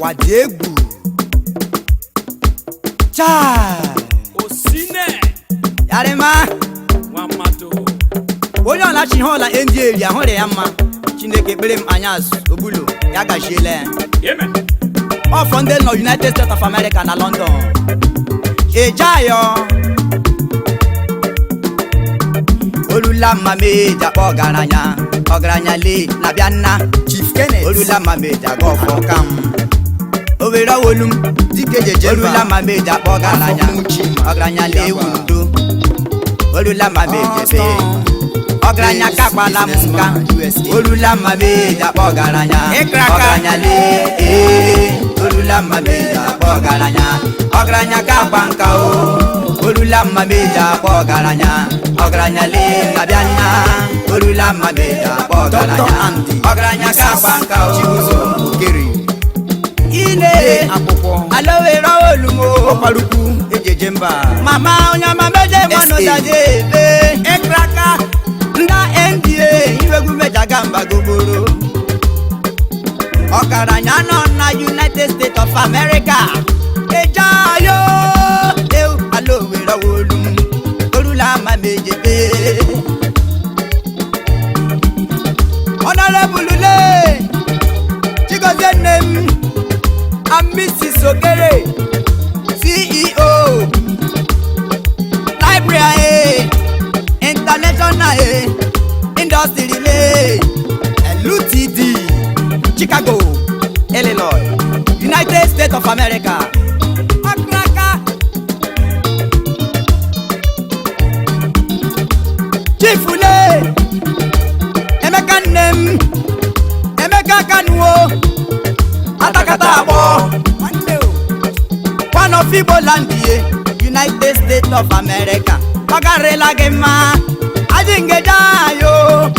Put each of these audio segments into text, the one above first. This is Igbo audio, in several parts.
Ụwa dị egwu. Chai! Osine. Yarịma. Nwa mmadụ. Onye ọlachi ihe ọla ndị eri ahụrụ ya mma. Chineke ekpere m anya azụ ogbulo ya gachiela ya. Amen. Ọfọ ndị nọ United States of America na London. Ejeayọ olula mma meji akpọ ọgaranya ọgaranya lee na bịa nna. Chief Kenneth. Olula mma meji aga ọfọ kam owere owolu m. Dike jeje mba. Olula mma meji akpọ ọgaranya Afọ Muchima. ọgaranya lee wundo. Olula mma meji ebe ọgaranya kakpala m nka. Olula mma meji akpọ ọgaranya Ịkraka. ọgaranya lee ee. Olula mma meji akpọ ọgaranya ọgaranya kakpa nka o. Olula mma meji akpọ ọgaranya ọgaranya lee na-abịa nna. Olula mma meji akpọ Dr. ọgaranya Andy. ọgaranya kakpa nka o. Chibuzo Okere. Ine Akwụkwọ. alowere olumo. Ọkpalukwu ejeje mba. Mama onye ọma meje mmanụ SA. daje ebe ịkraka nda nda iwegwu mejaga mba gogboro. Ọgaranya nọ na United States of America. Ejeayo eu alowere olu m orula ama mejebe. Honorable le Chigozie nne m and Mrs. Okere, CEO Library International Industry le LUTD, Chicago, Illinois, United States of America. Akraka Chief le Emeka nne m Emeka Kanuo atakata agbọ one of Igbo land ye, United States of America. Ọ garịla gị mma adị ngeje ayo.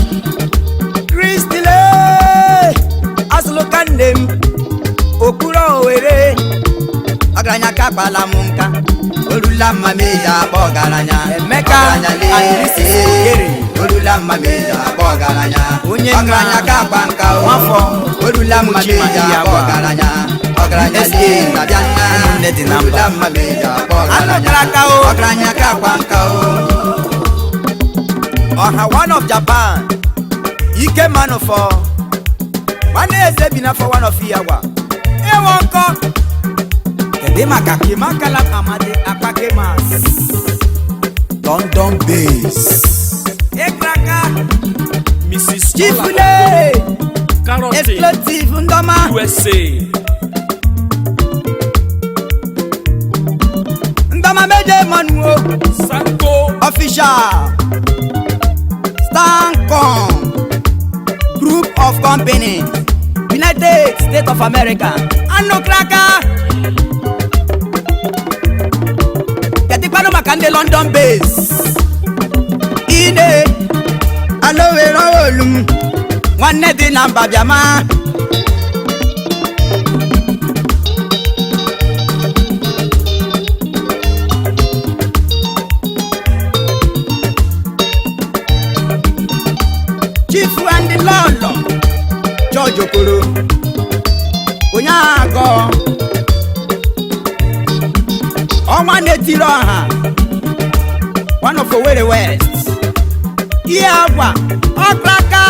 Kristile asụlụka nne m okpuru owere ọgaranya kakpala m nka. Orula mma meji akpọ ọgaranya Emeka ọgaranya lee. And Mrs. Okere. Orula mma meji akpọ ọgaranya Onye nna ọgaranya kakpa nka o. Nwafọ Orula mma Muchima meji akpọ Iyagba. ọgaranya ọgaranya SA. lee na-abịa nna. Ụmụnne dị na mba. Orula mma meji akpọ ọgaranya Anụtara o. ọgaranya kakpa nka o. Ọha one of Japan. Ike manụ fọ. Nwanne eze bi n'afọ one of Iyagba. Ewo nkọ. Kedu maka Kimakala Amadi Akpakemas. London base. Ịkraka. Mrs. Chief Ola le Carrollton, Explosive ndọma. USA. Ndọma meje mmanụ o. Sanko. Official Stancom Group of Companies, United States of America. Anụkraka ketikwanụ maka ndị London base. Ine alowere olu m nwanne dị na mba bịama. Chief and Lọlọ George Okoro onye agọ ọnwa na-etiri ọha one of Owerri West ihe agwa ọkraka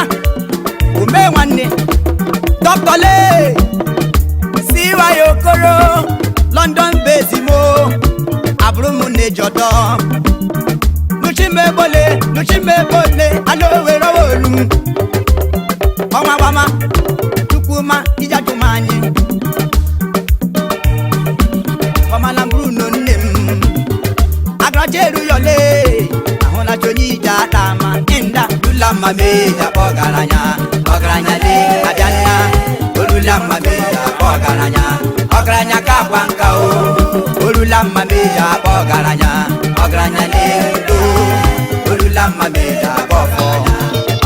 ome nwanne Dr. Lee CY Okoro London base mo abụrụ m na-ejọdọ nuchimebole nuchimebole alowere olu m ọnwa gbama chukwuma ijajuma anyị ọmala Bruno nne m agracha eruyọle ahụlacha onye ije ata ma nda lula mma meji akpọ ọgaranya ọgaranya lee abịa nna. Olula mma meji akpọ ọgaranya ọgaranya ka akwa nka o. Olula mma meji akpọ ọgaranya ọgaranya lee ndo. Olula mma meji akpọ ọgaranya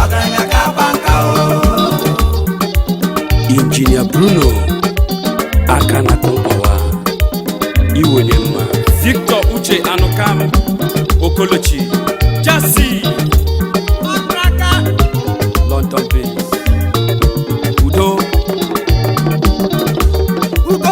ọgaranya ka akwa nka o. Engineer Bruno Akanakumbawa Iwenye mma. Victor Uche Anukam Okolochi Jasi London base. Udo. Ugo.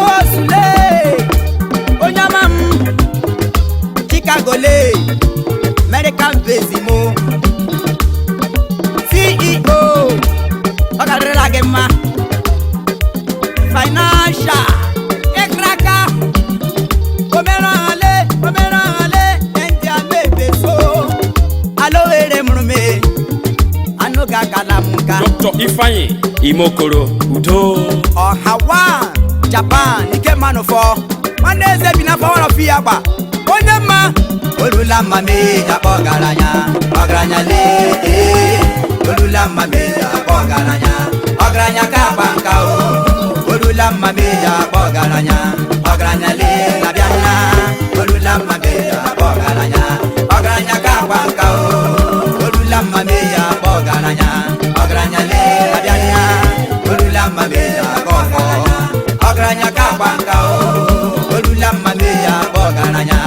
mee anụ ga-akala m nka. Dr. Ifeanyi Imokoro Udo. Ọha wan Japan, ike mmanụ fọ nwanne eze bi n'afọ nwere ọfụ ya gba onye mma olula mma mee akpọ ọgaranya, ọgaranya lee ee. Olula mma mee akpọ ọgaranya, ọgaranya ka akpa nka o. Olula mma mee akpọ ọgaranya, ọgaranya lee na bịa nna. Olula mma mee akpọ ọgaranya, ọgaranya ka akpa nka o. Olula mma mee akpọ ọgaranya, ọgaranya lee na bịa nna. Olula mma mee akpọ ọgaranya, ọgaranya ka akpa nka o. Olula mma mee akpọ ọgaranya,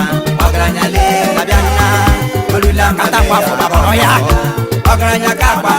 ọgaranya lee na bịa nna. Olula mma mee akpọ ọgaranya, ọgaranya ka akpa.